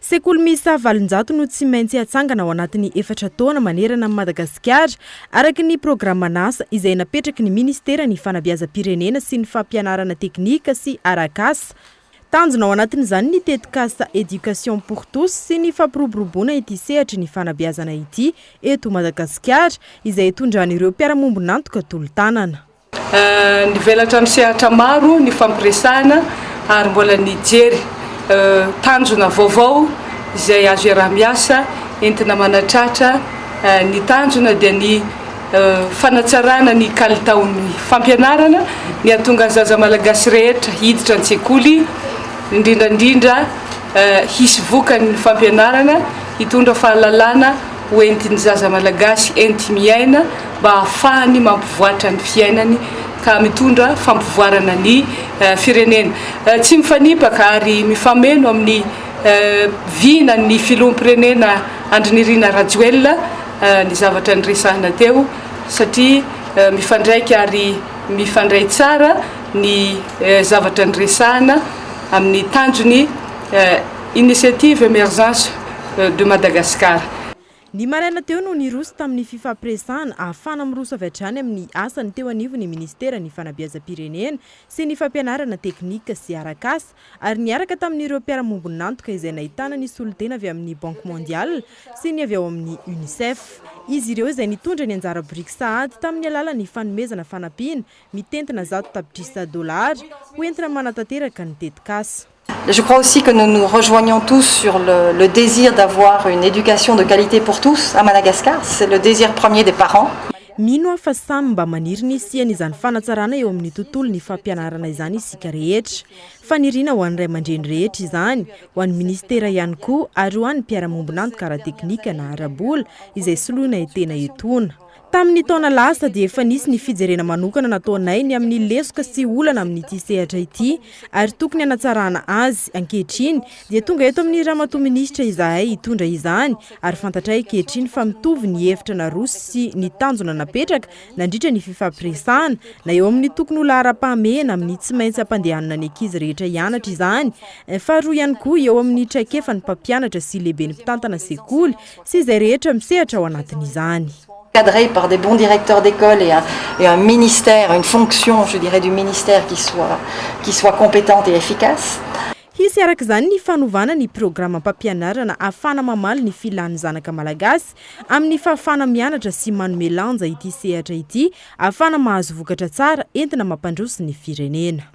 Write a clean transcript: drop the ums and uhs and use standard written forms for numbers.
Sekoly miisa 800 no tsy maintsy hatsangana ao anatin'ny 4 taona manerana amin'i Madagasikara, araka ny programan'asa izay napetraky ny ministeran'ny Fanabeazam-pirenena sy ny Fampianarana teknika sy arak'asa. Tanjona ao anatin'izany ny tetikasa Éducation pour tous sy ny fampiroboroboana ity sehatry ny fanabeazana ity eto Madagasikara, izay itondran'ireo mpiara-miombon'antoka tolo-tanana. Nivelatra amin'ny sehatra maro ny fampiresahana ary mbola nijery tanjona vaovao izay azo iaraha-miasa entina manatratra ny tanjona, dia ny fanatsarana ny kalitaon'ny fampianarana, ny hahatonga ny zaza malagasy rehetra hiditra an-tsekoly, indrindrandrindra hisy vokany ny fampianarana, hitondra fahalalana ho entin'ny zaza malagasy enti-miaina mba hahafahany mampivoatra ny fiainany ka mitondra fampivoarana ny firenena. Tsy mifanipaka ary mifameno amin'ny vinan'ny filoham-pirenena Andry Nirina Rajoelina ny zavatra niresahana teo, satria mifandraika ary mifandray tsara ny zavatra niresahana amin'ny tanjony Initiative Émergence de Madagascar. Ny maraina teo no niroso tamin'ny fifampiresahana ahafahana miroso avy hatrany amin'ny asany teo anivon'ny ministeran'ny Fanabeazam-pirenena sy ny Fampianarana teknika sy arak'asa, ary niaraka tamin'ireo mpiara-miombon'antoka izay nahitana ny solontena avy amin'ny Banque mondiale sy ny avy ao amin'ny UNICEF. Izy ireo izay nitondra ny anjara biriky sahady tamin'ny alalan'ny fanomezana fanampiana mitentina 100 tapitrisa dolara ho entina manatanteraka ny tetikasa. Je crois aussi que nous nous rejoignons tous sur le désir d'avoir une éducation de qualité pour tous à Madagascar. C'est le désir premier des parents. Mino aho fa samy mba maniry ny hisian'izany fanatsarana eo amin'ny tontolo ny fampianarana izany isika rehetra. Faniriana ho an'ny ray aman-dreny rehetra izany, ho an'ny ministera ihany koa, ary ho an'ny mpiara-miombon'antoka ara-teknika na ara-bola izay soloina tena etoana. Tamin'ny taona lasa dia efa nisy ny fijerena manokana nataonay ny amin'ny lesoka sy olana amin'ity sehatra ity ary tokony hanatsarana azy. Ankehitriny dia tonga eto amin'ny ramatoa minisitra izahay hitondra izany, ary fantatray ankehitriny fa mitovy ny hevitra naroso sy ny tanjona napetraka nandritra ny fifampiresahana, na eo amin'ny tokony ho laharam-pahamehana amin'ny tsy maintsy ampandehanana ny ankizy rehetra hianatra izany, faharoa ihany koa eo amin'ny traikefan'ny mpampianatra sy lehibe ny mpitantana sekoly sy izay rehetra misehatra ao anatin'izany. Cadré par des bons directeurs d'école et un ministère, une fonction, je dirais, du ministère qui soit compétente et efficace. Hisy araka izany ny fanovana ny programam-pampianarana ahafahana mamaly ny filan'ny zanaka malagasy amin'ny fahafahana mianatra sy manome lanja ity sehatra ity, ahafahana mahazo vokatra tsara entina mampandroso ny firenena.